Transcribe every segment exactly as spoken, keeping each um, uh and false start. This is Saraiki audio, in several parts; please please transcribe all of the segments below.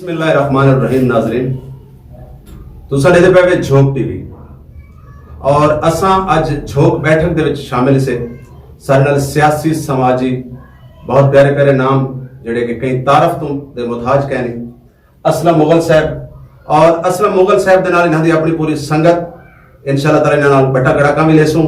بسم اللہ الرحمن الرحیم۔ ناظرین، تساں ݙیہدے پئے وے جھوک ٹی وی، اور اساں اڄ جھوک بیٹھک دے وچ شامل سے سارے نال سیاسی سماجی بہت پیارے پیارے نام، جڑے کہ کہیں تعارف توں دے محتاج کہنی۔ اسلم مغل صاحب، اور اسلم مغل صاحب دے نال انہاں دی اپنی پوری سنگت، انشاءاللہ تعالیٰ انہاں نال بٹا گڑاکاں وی لیسوں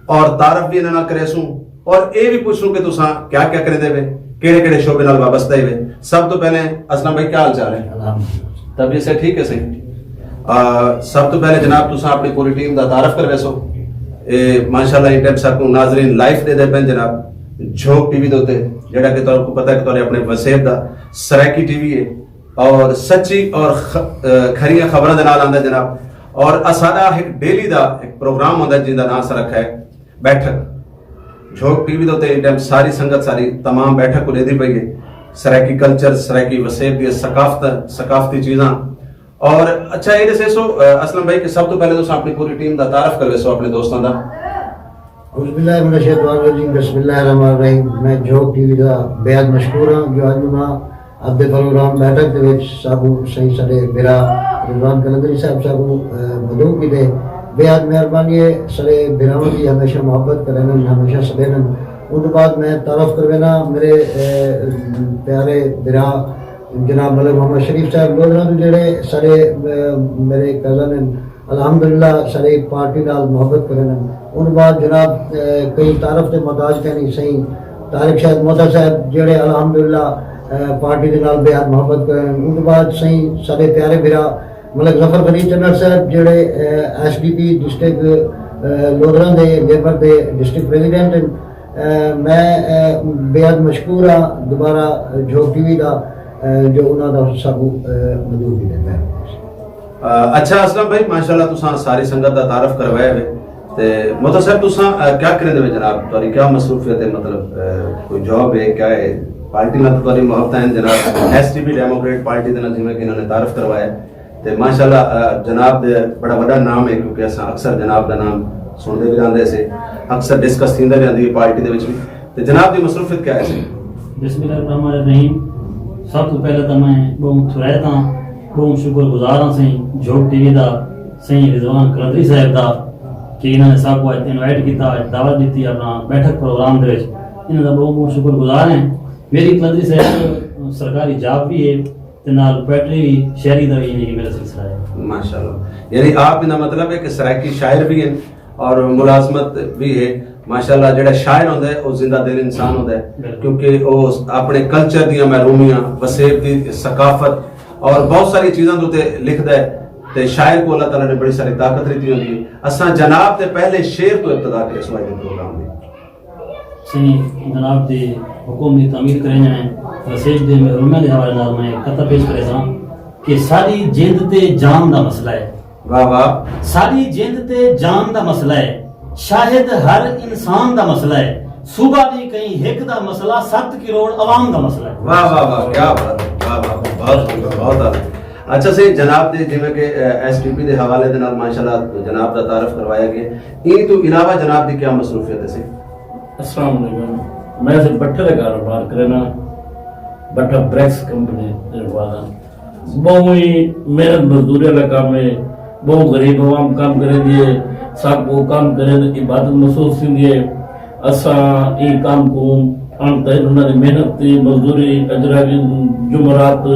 اور تعارف وی انہاں نال کریسوں، اور اے وی پوچھوں کہ تساں کیا کیا کریندے وے، کیڑے کیڑے شعبے نال وابستہ ہی وے۔ سب تو پہلے اسلم بھائی، کیا حال چال ہے؟ الحمدللہ۔ طبیعت سے ٹھیک ہے سہی؟ آ، سب تو پہلے جناب تساں اپنی پوری ٹیم دا تعارف کرویسو۔ اے ماشاءاللہ ان ٹائم ساکوں ناظرین لائیو ݙیہدے پئن جناب، جھوک ٹی وی دے اتے، جڑا کہ تہاکوں پتہ ہے کہ تہاݙے اپنے وسیب دا سرائیکی ٹی وی ہے، اور سچی اور خ-، آ، کھریاں خبراں دے نال آندا جناب۔ اور اساݙا ہک ڈیلی دا ہک پروگرام ہوندا ہے جیندا ناں اساں رکھا ہے بیٹھک۔ جھوک ٹی وی دے اتے ان ٹائم ساری سنگت ساری تمام بیٹھک کوں ݙیہدی پئی ہے۔ سرائیکی کلچر، سرائیکی وسیب دی ثقافت، ثقافتی چیزاں۔ اور اچھا، اے ݙسیسو، آ، اسلم بھائی، کہ سب تو پہلے تساں اپنی پوری ٹیم دا تعارف کرویسو اپنے دوستاں دا۔ اعوذ باللہ من الشیطان الرجیم، بسم اللہ الرحمن الرحیم۔ میں جھوک ٹی وی دا بے حد مشکور ہاں جو اڄ انہاں اپݨے پروگرام بیٹھک دے وچ ساکوں سئیں ساݙے بھرا رضوان قلندری صاحب ساکوں، آ، مدعو کیتے۔ بے حد مہربانی ہے، ساݙے بھراواں دی ہمیشہ محبت کرن، ہمیشہ سݙن۔ اوں توں بعد میں تعارف کروینا میرے، آ، پیارے بھرا جناب ملک محمد شریف صاحب لودھراں دے، جڑے ساݙے، آ، میرے کزن ہن، الحمدللہ ساݙی پارٹی نال محبت کریندن۔ اوں بعد جناب، آ، کہیں تعارف دے محتاج کائنی، سئیں طارق شاہد موسیٰ صاحب جڑے الحمدللہ، آ، پارٹی دے نال بے حد محبت کریندن۔ اوں بعد سئیں ساݙے پیارے بھرا ملک ظفر فرید چنڑ صاحب جڑے، آ، ایس ڈی پی ڈسٹرکٹ، آ، لودھراں دے لیبر دے ڈسٹرکٹ پریزیڈنٹ ہن۔ آ، میں، آ، بے حد مشکور ہاں دوبارہ جھوک ٹی وی دا، آ، جو انہاں دا ساکوں، آ، مدعو کیتے۔ آ، اچھا اسلم بھائی، ماشاءاللہ تساں ساری سنگت دا تعارف کروایا وے۔ تے موسیٰ صاحب، تساں، آ، کیا کریندے وے جناب؟ تہاݙی کیا مصروفیت ہے؟ مطلب، آ، کوئی جاب ہے، کیا ہے؟ پارٹی نال تہاݙی محبتاں ہن جناب، ایس ڈی پی ڈیموکریٹ پارٹی دے نال، جیویں کہ انہاں نے تعارف کروایا۔ تے ماشاءاللہ، آ، جناب دے بڑا وݙا نام ہے، کیونکہ اساں اکثر جناب دا نام سݨدے وی رہندے سے، اکثر ڈسکس تھیندا وی رہندی ہے پارٹی دے وچ وی۔ تے جناب دی مصروفیت کیا ہے سئیں؟ بسم اللہ الرحمن الرحیم۔ سب توں پہلے تاں میں ٻہوں تھرائت ہاں، ٻہوں شکر گزار ہاں سئیں جھوک ٹی وی دا، سئیں رضوان قلندری صاحب دا کہ انہاں نے ساکوں اڄ انوائٹ کیتا، اڄ دعوت ݙتی اپݨا بیٹھک پروگرام دے وچ۔ انہاں دا ٻہوں ٻہوں شکر گزار ہیں۔ میری قلندری صاحب سرکاری جاب وی ہے تے نال پوئٹری وی، شاعری دا وی یعنی کہ میرا سلسلہ ہے۔ ماشاءاللہ۔ یعنی آپ دا مطلب ہے کہ سرائیکی شاعر وی ہیں اور ملازمت وی ہے۔ ماشاءاللہ، جڑا شاعر ہوندا ہے، او زندہ دل انسان ہوندا ہے، بالکل۔ کیونکہ او اپݨے کلچر دیاں محرومیاں، وسیب دی ثقافت اور بہت ساری چیزاں دے اتے لکھدا ہے۔ تے شاعر کوں اللہ تعالیٰ نے بڑی ساری طاقت ݙتی ہوندی ہے۔ اساں جناب دے پہلے شعر توں ابتدا کریسوں اڄ دے پروگرام دی۔ سئیں جناب دے حکم دی تعمیل کریندے ہیں۔ وسیب دے محرومیں دے حوالے نال میں خطا پیش کریساں کہ ساݙی جند تے جان دا مسئلہ ہے۔ واہ واہ۔ ساݙی جند تے جان دا مسئلہ ہے، شاید ہر انسان دا مسئلہ ہے۔ صوبہ نہیں کہیں ہک دا مسئلہ، ست کروڑ عوام دا مسئلہ ہے۔ واہ واہ واہ، کیا بات ہے، واہ واہ، بہت خوب، بہت اعلیٰ۔ اچھا سئیں، جناب دے جیویں کہ، آ، ایس ڈی پی دے حوالے دے نال ماشاءاللہ جناب دا تعارف کروایا گیا، ایں توں علاوہ جناب دی کیا مصروفیت ہے سئیں؟ السلام علیکم، میں سئیں بٹھے دا کاروبار کرینا، بٹھا بریکس کمپنی دے بعد ٻہوں ہی محنت مزدوری والا کم ہے، ٻہوں غریب عوام کم کریندی ہے، ساکوں کم کرے تے عبادت محسوس تھیندی ہے۔ اساں ایں کم کوں اݨ تہل انہاں دی محنت دی مزدوری، اجرا دی جمعرات،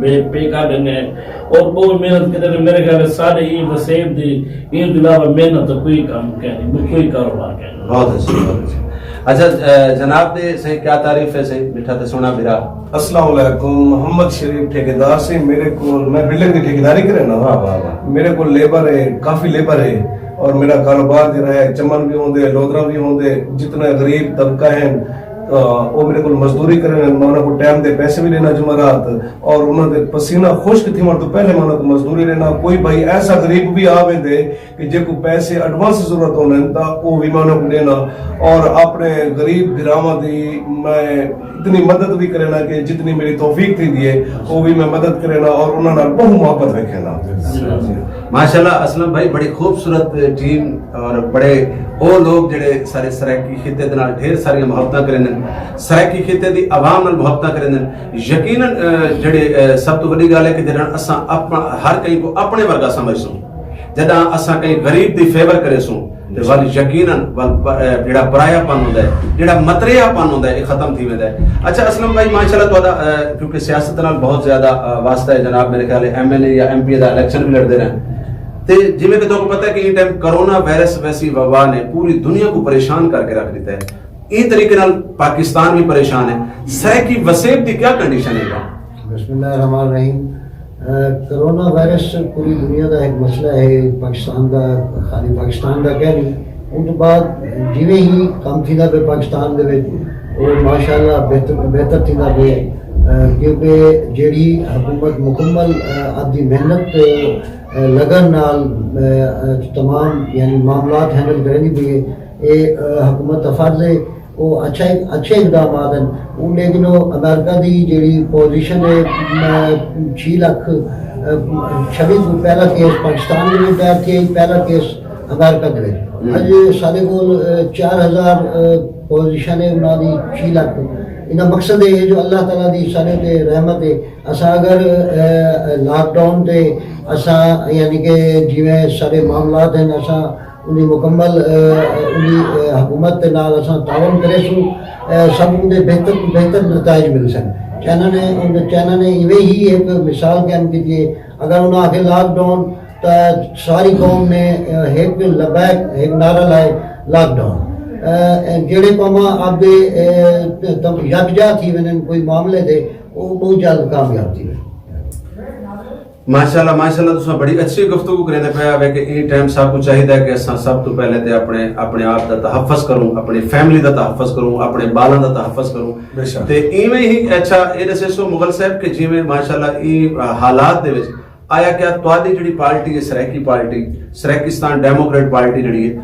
بے پے کر ݙیندے ہیں اور ٻہوں محنت کیتے نے۔ میرے خیال ہے سارے ایں وسیب دی، ایں توں علاوہ محنت دا کوئی کم کائنی، کوئی کاروبار کائنی۔ بہت اچھا، بہت اچھا۔ اچھا، آ، جناب دے سئیں کیا تعریف ہے سئیں، مٹھا تے سوہݨا بھرا۔ السلام علیکم، محمد شریف ٹھیکیدار سئیں، میرے کول، میں بلڈنگ دی ٹھیکیداری کرینا۔ واہ، واہ، واہ۔ میرے کول لیبر ہے، کافی لیبر ہے، اور میرا کاروبار جیڑھا ہے، چمن وی ہوندے، لودھراں وی ہوندے، جتنا غریب طبقہ ہے، آ، او میرے کول مزدوری کرن، میں انہاں کوں ٹائم دے پیسے وی ݙینا جمعرات، اور انہاں دے پسینہ خشک تھیوݨ توں پہلے میں انہاں کوں مزدوری ݙینا۔ کوئی بھائی ایسا غریب وی آ ویندے کہ جیکوں پیسے ایڈوانس ضرورت ہوندن تاں او وی میں انہاں کوں ݙینا، اور اپݨے غریب بھراواں دی میں اتنی مدد وی کرینا کہ جتنی میری توفیق تھیندی ہے، او وی میں مدد کرینا اور انہاں نال ٻہوں محبت رکھینا۔ ماشاءاللہ اسلم بھائی، بڑی خوبصورت ٹیم اور بڑے او لوگ جڑے سارے سرائیکی خطے دے نال ڈھیر ساریاں محبتاں کریندن، سرائیکی خطے دی عوام نال محبتاں کریندن۔ یقیناً، اے، جڑے، اے، سب تو وڈی گال ہے کہ جڈاں اساں اپنا ہر کہیں کو اپنے ورگا سمجھسوں، جڈاں اساں کہیں غریب دی فیور کریسوں، تے ول یقیناً ول پ-، اے، جڑا پرایا پن ہوندا ہے، جڑا متریا پن ہوندا ہے، یہ ختم تھی ویندا ہے۔ اچھا اسلم بھائی، ماشاءاللہ تہاڈا، اے، کیونکہ سیاست نال بہت زیادہ، اے، واسطہ ہے جناب، میرے خیال ہے ایم این اے یا ایم پی اے دا الیکشن بھی لڑدے رہے۔ تے جویں کہ تہاکوں پتہ ہے کہ ایں ٹائم کرونا وائرس ویسی وبا نے پوری دنیا کو پریشان کر کے رکھ دیتا ہے، ایں طریقے نال پاکستان بھی پریشان ہے۔ سرائیکی وسیب دی کیا کنڈیشن ہے؟ بسم اللہ الرحمن الرحیم۔ اے، کرونا وائرس پوری دنیا دا ایک مسئلہ ہے، پاکستان دا، خالی پاکستان دا کہہ نہیں۔ ان تو بعد جویں ہی کم تھیندا پئے پاکستان دے وچ، او ماشاءاللہ بہتر، بہتر تھیندا پئے، اے، کیونکہ جیڑھی حکومت مکمل، اے، اپنی محنت تے، اے، لگن نال، اے، اے، تمام یعنی معاملات ہینڈل کریندی پئی ہے۔ اے، اے، حکومت دا فرض ہے، او اچھا، اچھے اقدامات ہیں۔ او لیکن او امریکہ دی جیڑھی پوزیشن ہے، اے، چھی لکھ، اے، چھوی کو پہلا کیس پاکستان دے وچ دائر تھیا، پہلا کیس امریکہ دے وچ۔ ہوں۔ اڄ ساݙے کول، اے، چار ہزار، اے، پوزیشن ہے انہاں دی، چھی لکھ۔ انہاں مقصد اے ہے جو اللہ تعالیٰ دی ساݙے تے رحمت ہے۔ اساں اگر، اے، لاک ڈاؤن تے اساں یعنی کہ جیویں ساݙے معاملات ہیں، اساں اندی مکمل، اے، اندی، اے، حکومت دے نال اساں تعاون کریسوں، اے، سب اندے بہتر، بہتر نتائج ملسن۔ چائنا نے، ان چائنا نے ایویں ہی ایک مثال قائم کیتی ہے۔ اگر انہاں آکھے لاک ڈاؤن، تاں ساری قوم نے، اے، ہک لبیک، ہک نعرہ لائے، لاک ڈاؤن۔ اے، جیڑھے قوماں آپدے، اے، تم-، یکجا تھی ونڄن کوئی معاملے تے، او ٻہوں جلد کامیاب تھی ونڄن۔ ماشاءاللہ، ماشاءاللہ، تساں بڑی اچھی گفتگو کریندے پئے ہاوے کہ ایں ٹائم ساکوں چاہیدا ہے کہ اساں سب توں پہلے تے اپنے، اپنے آپ دا تحفظ کروں، اپنی فیملی دا تحفظ کروں، اپنے ٻالاں دا تحفظ کروں۔ بے شک۔ تے ایویں ہی، اچھا، اے ݙسیسو مغل صاحب کہ جیویں ماشاءاللہ ایں حالات دے وچ آیا کیا تہاݙی جڑی پارٹی ہے، سرائیکی پارٹی، سرائیکستان ڈیموکریٹ پارٹی جڑی ہے،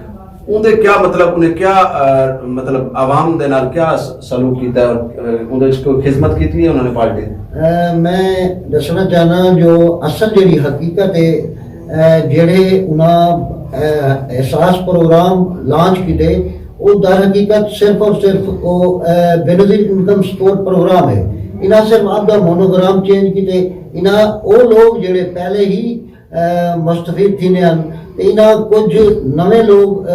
اوندے کیا مطلب، انہیں کیا، آ، مطلب عوام دے نال کیا س-، سلوک کیتا ہے اور، آ، اوندے وچ کوئی خدمت کیتی ہے انہوں نے پارٹی دی؟ آ، میں ݙسݨا چاہنا جو اصل جڑی حقیقت ہے، آ، جڑے انہاں، آ، احساس پروگرام لانچ کیتے، او در حقیقت صرف اور صرف او، آ، بینظیر انکم سپورٹ پروگرام ہے۔ انہاں صرف آپ دا مونوگرام چینج کیتے۔ انہاں او لوگ جڑے پہلے ہی، آ، مستفید تھیندے ہن تے انہاں کجھ نویں لوگ، آ،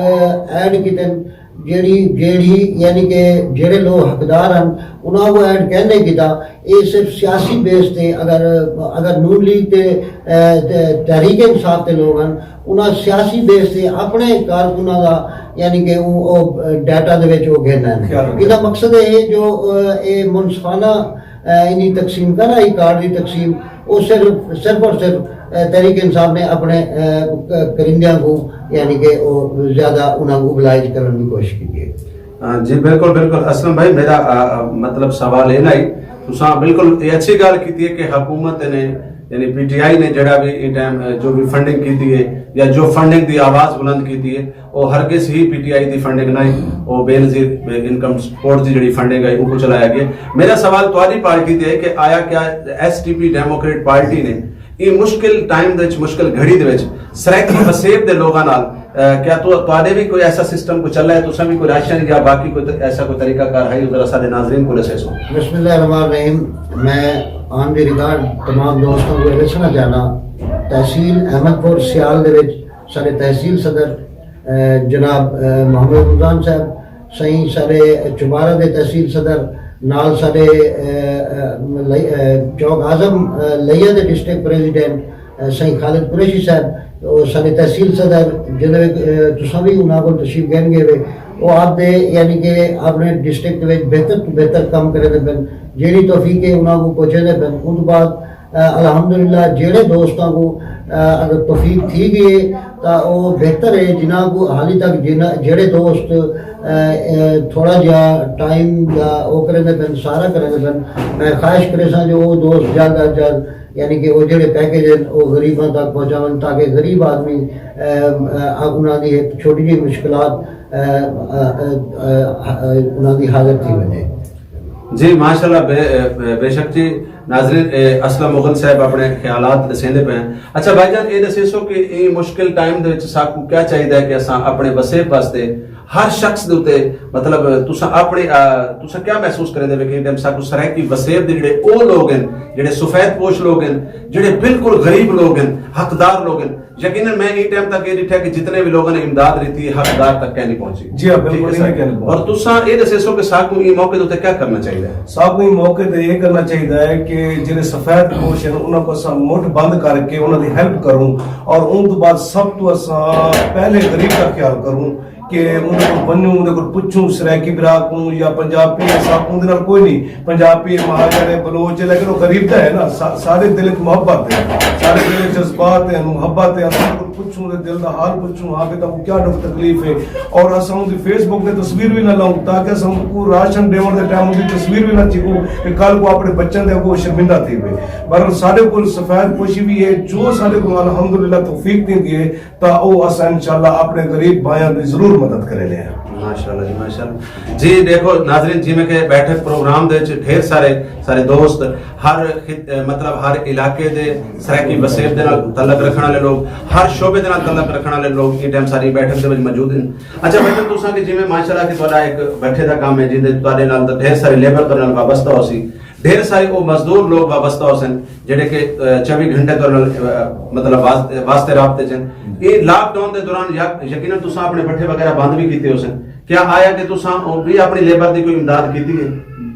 ایڈ کیتے ہن، جیڑھی، جیڑھی یعنی کہ جیڑھے لوگ حقدار ہن انہاں کو ایڈ کیندے کیتا۔ اے صرف سیاسی بیس تے اگر، اگر نون لیگ تے، آ، تے تحریک انصاف تے لوگ ہن، انہاں سیاسی بیس تے اپنے کارکناں دا یعنی کہ او، او ڈیٹا دے وچ او گھن ہن۔ خیال رکھنا۔ ایندا مقصد اے ہے جو، آ، اے منصفانہ، آ، اینی تقسیم کر آئی کارڈ دی تقسیم، او صرف، صرف اور صرف، آ، تحریک انصاف نے اپنے، آ، ک-، کرندیاں کو یعنی کہ او زیادہ انہاں کو اوبلائج کرن دی کوشش کیتی ہے۔ ہاں جی، بالکل، بالکل۔ اسلم بھائی، میرا، آ، آ، مطلب سوال اے نہ ہئی، تساں بالکل اے اچھی گالھ کیتی ہے کہ حکومت نے، یعنی پی ٹی آئی نے جڑا بھی ایں ٹائم، آ، جو بھی فنڈنگ کیتی ہے یا جو فنڈنگ دی آواز بلند کیتی ہے، او ہرگز ہی پی ٹی آئی دی فنڈنگ نہ ہئی، او بے نظیر انکم سپورٹ دی جڑی فنڈنگ ہے، اونکوں چلایا گیا۔ میرا سوال تہاݙی پارٹی تے ہے کہ آیا کیا ایس ڈی پی ڈیموکریٹ پارٹی نے ایں مشکل ٹائم دے وچ، مشکل گھڑی دے وچ سرائیکی وسیب دے لوگاں نال، اے، کیا تو، تہاݙے بھی کوئی ایسا سسٹم کو چلا ہے، تساں بھی کوئی راشن یا باقی کوئی ت-، ایسا کوئی طریقہ کار ہے، ذرا ساݙے ناظرین کو ݙسیسو۔ بسم اللہ الرحمن الرحیم۔ میں آن دی ریکارڈ تمام دوستوں کو ݙسݨا چاہنا، تحصیل احمد پور سیال دے وچ ساݙے تحصیل صدر، اے، جناب، اے، محمد رمضان صاحب، سائیں ساݙے چوبارہ دے تحصیل صدر، نال ساݙے، اے، اے، لئی-، اے، چوک اعظم، اے، لیا دے ڈسٹرکٹ پریزیڈنٹ، اے، سائیں خالد قریشی صاحب، او ساݙے تحصیل صدر، جیندے وچ، اے، تساں وی انہاں کول تشریف گھن ڳئے وے، او آپ دے یعنی کہ اپݨے ڈسٹرکٹ وچ بہتر توں بہتر کم کریندے پن، جیڑھی توفیق ہے انہاں کوں پہنچیندے پن۔ اوں توں بعد اے، الحمدللہ جیڑھے دوستاں کو، اے، اگر توفیق تھی ڳئی ہے تاں او بہتر ہے، جنہاں کو حالی تک جنہاں، جیڑھے دوست، اے، اے، تھوڑا جہا ٹائم دا او کریندے پن، سارا کریندے پن، میں خواہش کریساں جو او دوست جلد از جلد یعنی کہ او جیڑھے پیکج ہن او غریباں تک پہنچاون تاکہ غریب آدمی، اے، اے، انہاں دی ایک چھوٹی جہی مشکلات، اے، اے، اے، اے، انہاں دی حاضر تھی ونڄے۔ جی ماشاءاللہ، بے، بے شک جی، ناظرین، اے اسلم مغل صاحب اپݨے خیالات ݙسیندے پئے ہن۔ اچھا بھائی جان، اے ݙسیسو کہ ایں مشکل ٹائم دے وچ ساکوں کیا چاہیدا ہے کہ اساں اپݨے وسیب واسطے ہر شخص دے اتے، مطلب، تساں اپݨے، آ، تساں کیا محسوس کریندے وے کہ ایں ٹائم ساکوں سرائیکی وسیب دے جڑے او لوگ ہن، جڑے سفید پوش لوگ ہن، جڑے بالکل غریب لوگ ہن، حقدار لوگ ہن، یقیناً میں ایں ٹائم تک اے ݙٹھا کہ جتنے وی لوگاں نے امداد ݙتی ہے، حقدار تک کائنی پہنچی۔ جی ہاں، بالکل، ٹھیک ہے سر؟ کائنی پہنچی۔ اور تساں اے ݙسیسو کہ ساکوں ایں موقع دے اتے کیا کرنا چاہیدا ہے؟ ساکوں ایں موقع تے اے کرنا چاہیدا ہے کہ جڑے سفید پوش ہن، انہاں کوں اساں مٹھ بند کر کے انہاں دی ہیلپ کروں، اور اوں توں بعد سب توں اساں پہلے غریب دا خیال کروں کہ اوندے کول ونڄوں، اوندے کول پچھوں، سرائیکی بھرا کوں یا پنجابی ہے، ساکوں اوندے نال کوئی نہیں، پنجابی ہے، مہاجر ہے، بلوچ ہے، لیکن او غریب دا ہے نا۔ سا-، ساݙے دل وچ محبت ہے، ساݙے دل وچ جذبات ہن، محبت ہے، اساں اوندے کول پچھوں، اوندے دل دا حال پچھوں، ہاں کہ تہاکوں کیا ݙکھ تکلیف ہے، اور اساں اوندی فیس بک تے تصویر وی نہ لاؤں تاکہ اساں اوکوں راشن ݙیوݨ دے ٹائم اوندی تصویر وی نہ چکوں کہ کل کوں اپݨے بچیاں دے اڳوں شرمندہ تھی پئے۔ بہرحال ساݙے کول سفید پوشی وی ہے، جو ساݙے کول الحمدللہ توفیق تھیندی ہے، تاں او اساں انشاءاللہ اپݨے غریب بھائیاں دی ضرور مدد کریندے ہیں۔ ماشاءاللہ جی، ماشاءاللہ۔ جی ݙیکھو ناظرین، جیویں کہ بیٹھک پروگرام دے وچ ڈھیر سارے، سارے دوست ہر خط-، مطلب ہر علاقے دے سرائیکی وسیب دے نال تعلق رکھݨ والے لوگ، ہر شعبے دے نال تعلق رکھݨ والے لوگ ایں ٹائم ساری بیٹھک دے وچ موجود ہن۔ اچھا بیٹھک، تساں کہ جیویں ماشاءاللہ کہ تہاݙا ایک بیٹھے دا کم ہے، جیندے تہاݙے نال تاں ڈھیر سارے لیبر دے نال وابستہ ہوسی، ڈھیر سارے او مزدور لوگ وابستہ ہوسن جڑے کہ، آ، چوی گھنٹے تہاݙے نال، آ، مطلب واس-، واسطے رابطے چ ہن۔ اے لاک ڈاؤن دے دوران یا-، یقیناً تساں اپݨے بٹھے وغیرہ بند وی کیتے ہوسن۔ کیا آیا کہ تساں او وی اپݨی لیبر دی کوئی امداد کیتی ہے؟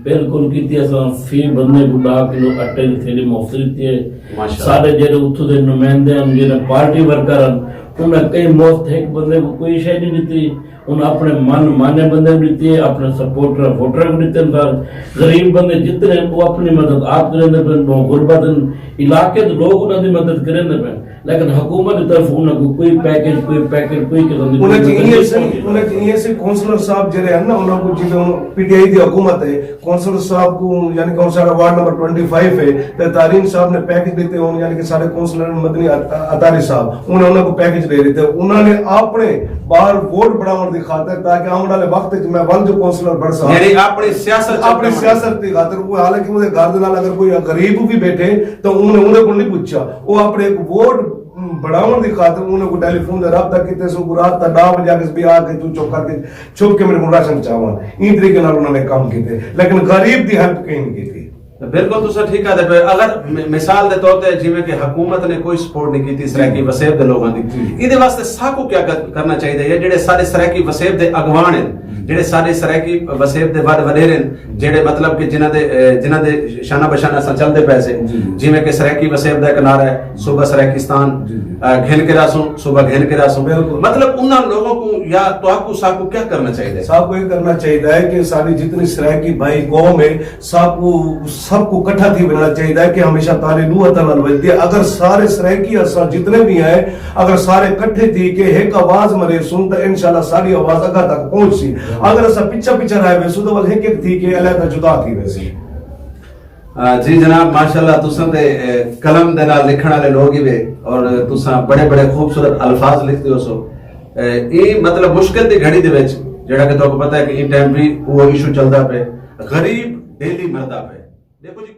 بالکل کیتی، اساں فی بندے کوں ݙاہ کلو آٹے دی تھیلی مفت ݙتی ہے۔ ماشاءاللہ۔ ساݙے جڑے اتھوں دے نمائندے ہن، جڑے پارٹی ورکر ہن، انہاں کہیں مفت ہک بندے کوں کوئی شے نہیں ݙتی۔ انہاں اپݨے من مانے بندے کوں ݙتی ہے، اپݨے سپورٹر ووٹراں کوں ݙتے ہن، سارے غریب بندے جتنے ہن، او اپݨی مدد آپ کریندے پئے ہن، ٻہوں غربت ہن، علاقے دے لوگ انہاں دی مدد کریندے پئے ہن، لیکن حکومت دی طرف انہاں کوں کوئی پیکج، کوئی پیکٹ، کوئی قسم دی انہاں چ کوئی ایہ مدد سی، نہیں۔ انہاں چ ایہ سی کونسلر صاحب جڑے ہن نا، انہاں کوں جیویں ہݨ پی ٹی آئی دی حکومت ہے، کونسلر صاحب کوں، یعنی کہ ہݨ ساݙا وارڈ نمبر ٹوئنٹی فائیو ہے، تے تاریم صاحب نے پیکج ݙتے ہن، یعنی کہ ساݙے کونسلر مدنی عط-، عطاری صاحب، انہاں، انہاں کوں پیکج ݙے ݙتے۔ انہاں نے اپݨے ٻاہر ووٹ بݨاوݨ دی خاطر، تاکہ آوݨ والے وقت وچ میں ول جو کونسلر بݨساں۔ یعنی اپݨی سیاست چ اپݨی سیاست دی خاطر، وہ حالانکہ اوندے گھر دے نال اگر کوئی غریب بھی بیٹھے، تو انہاں نے اوندے کول نہیں پچھا۔ وہ اپݨے ایک ووٹ بݨاوݨ دی خاطر انہاں کوں ٹیلی فون تے رابطہ کیتے، سو کوں رات دا ݙاہ وڄے آکھے بھی آ کے توں چپ کر کے چھپ کے میݙے کول راشن چاوݨ۔ ایں طریقے نال انہاں نے کم کیتے، لیکن غریب دی ہیلپ کہیں نہیں کیتی۔ بالکل تساں ٹھیک آہدے پئے۔ اگر م-، مثال دے طور تے جیویں کہ حکومت نے کوئی سپورٹ نہیں کیتی سرائیکی وسیب دے لوگاں دی، جی۔ ایندے واسطے ساکوں کیا کر-، کرنا چاہیدا ہے؟ جڑے ساݙے سرائیکی وسیب دے اڳواݨ ہن، جڑے ساݙے سرائیکی وسیب دے وݙ وݙیرے ہن، جڑے مطلب کہ جنہاں دے، اے، جنہاں دے شانہ بشانہ اساں چلدے پئے سے، جی، جی۔ جیویں کہ سرائیکی وسیب دا ایک نعرہ ہے، صوبہ سرائیکستان، جی، جی۔ آ، گھن کے راسوں، صوبہ گھن کے راسوں۔ بالکل۔ مطلب انہاں لوگوں کوں یا تہاکوں ساکوں کیا کرنا چاہیدا ہے؟ ساکوں یہ کرنا چاہیدا ہے کہ ساری جتنی سرائیکی بھائی قوم ہے، ساکوں سب کوں کٹھا تھی ونڄݨا چاہیدا ہے کہ ہمیشہ تالی ݙو ہتھاں نال وڄدی ہے۔ اگر سارے سرائیکی اساں جتنے بھی ہیں، اگر سارے کٹھے تھی کے ہک آواز مریسوں تاں انشاءاللہ ساݙی آواز اڳاں تک پہنچسی۔ اگر اساں پچھا پچھا رہ ویسوں تاں ول ہک ہک تھی کے علیحدہ جدا تھی ویسی۔ آ، جی جناب، ماشاءاللہ، تساں تے، اے، قلم دے نال لکھݨ والے لوگ ہی وے اور تساں بڑے بڑے خوبصورت الفاظ لکھدے ہو سو۔ اے، ایں مطلب مشکل دی گھڑی دے وچ، جیڑھا کہ تہاکوں پتہ ہے کہ ایں ٹائم بھی اوہو ایشو چلدا پئے، غریب ڈیلی مردا پئے۔ ݙیکھو جی،